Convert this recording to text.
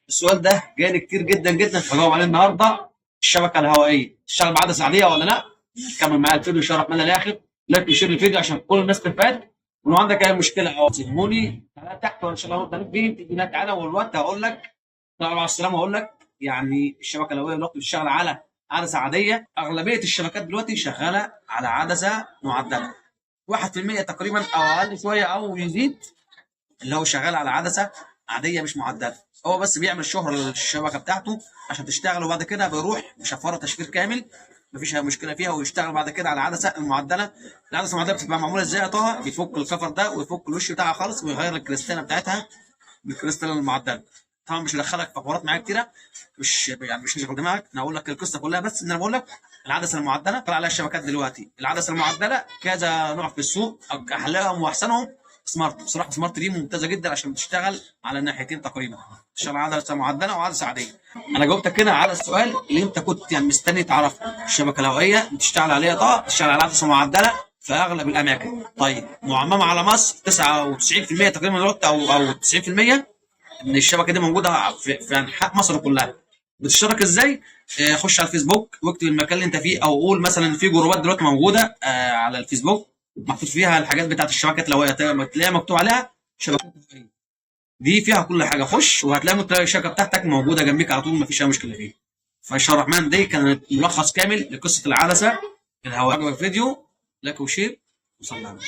السؤال ده جالي كتير جدا جدا، فجاوب عليه النهارده. الشبكة الهوائية تشتغل بعدسه عادية ولا لا؟ كمل معايا الفيديو شرح من الاخر، like و share الفيديو عشان كل الناس تفاد. ولو عندك اي مشكلة او تهموني تعالى تحت وان شاء الله نرد عليك فيه. تيجي تعالى والوقت هقول لك طبعا مع السلامة. هقول لك يعني الشبكة الهوائية دلوقتي بتشتغل على عدسة عادية. اغلبية الشبكات دلوقتي شغالة على عدسة معدله، 1% تقريبا او اقل شوية او يزيد اللي هو شغال على عدسة عادية مش معدله. هو بس بيعمل شهره للشبكه بتاعته عشان تشتغل، وبعد كده بيروح مشفرة تشفير كامل مفيش اي مشكلة فيها، ويشتغل بعد كده على العدسة المعدله. العدسة المعدله بتبقى معمولة ازاي يا طه؟ بيفك الكفر ده ويفك الوش بتاعها خالص ويغير الكريستاله بتاعتها بالكريستاله المعدله. طبعا مش هدخلك في حوارات معايا كتيرة، مش يعني مش هشغل دماغك، انا هقول لك القصة كلها، بس ان انا بقول لك العدسة المعدله طلع عليها الشبكات دلوقتي. العدسة المعدله كذا نوع في السوق، احلاهم واحسنهم سمارت. بصراحة سمارت دي ممتازة جدا عشان بتشتغل على الناحيتين تقريبا، تشتغل على عدسة معدله وعدسه عادية. انا جاوبتك كده على السؤال اللي انت كنت يعني مستني تعرفه. الشبكة الهوائية بتشتغل عليها طه، بتشتغل على عدسة معدله في اغلب الاماكن. طيب معممه على مصر 99% تقريبا دلوقتي او 90% ان الشبكة دي موجودة في انحاء مصر كلها. بتشترك ازاي؟ خش على الفيسبوك واكتب المكان اللي انت فيه، او قول مثلا في جروبات دلوقتي موجودة على الفيسبوك محطوط فيها الحاجات بتاعت الشبكات الهوائية، تلاقيها مكتوب عليها شبكات هوائية، دي فيها كل حاجة. خش وهتلاقي ممكن تلاقي الشبكة بتاعتك موجودة جنبك على طول، مفيش اي مشكلة فيها. فان الرحمن دي كانت ملخص كامل لقصة العدسة الهوائية. عجبك الفيديو like و share وصلى على النبي.